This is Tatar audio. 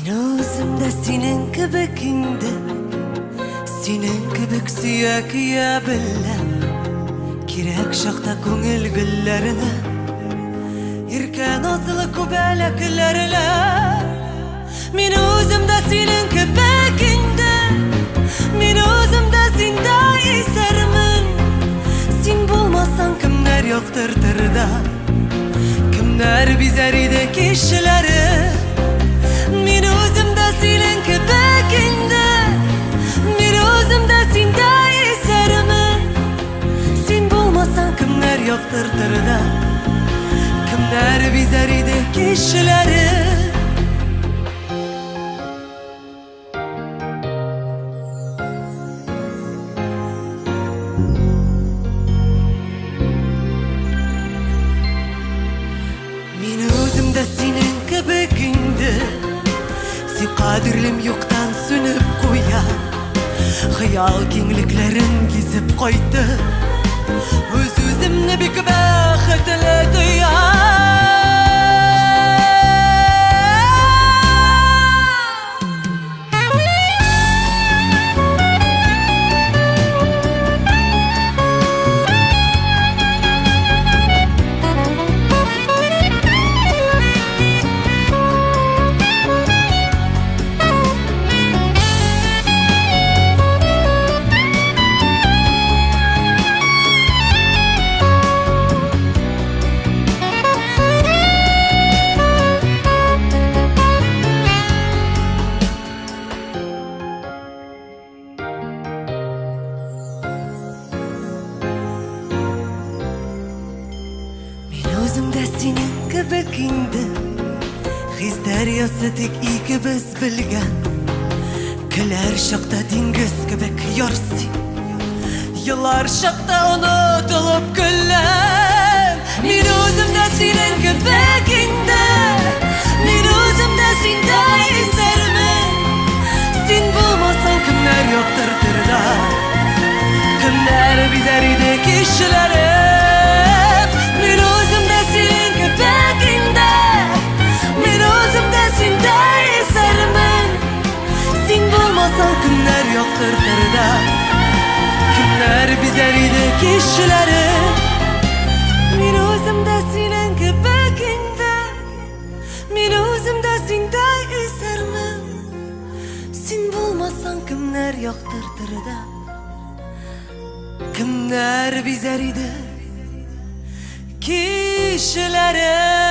Мин үзем дә синең кебек инде, Синең кебек сөя-көя беләм. Кирәк чакта күңел гөлләренә, Иркә назлы күбәләкләренә. Мин үзем дә синең кебек инде, Мин үзем дә синдә исәрмен. Син булмасаң, кемнәр яктыртыр да, Кемнәр бизәр иде кичләре? Мин үзем дә синең кебек инде, Мин үзем дә синдә исәрмен. Син булмасаң, кемнәр яктыртыр да, Кемнәр бизәр иде кичләре? Мин үзем дә синең кебек инде, Син кадерлем юктан сүнеп куя. Хыял киңлекләрен гизеп кайтты, Үз-үземне бик бәхетле тоям. Мин үзем дә синең кебек инде, Хис дәрьясы тик икебез белгән. Көләр чакта диңгез кебек ярсый, Елар чакта онытылып көләм. Мин үзем дә синең кебек инде, Мин үзем дә синдә исәрмен. Син булмасаң, кемнәр яктыртыр да, Кемнәр бизәр иде кичләрен? Мин үзем дә синең кебек инде, Мин үзем дә синдә исәрмен. Син булмасаң, кемнәр яктыртыр да, Кемнәр бизәр иде кичләрен? Мин үзем дә синең кебек инде, Мин үзем дә синдә исәрмен. Син булмасаң, кемнәр яктыртыр да, Кемнәр бизәр иде кичләрен?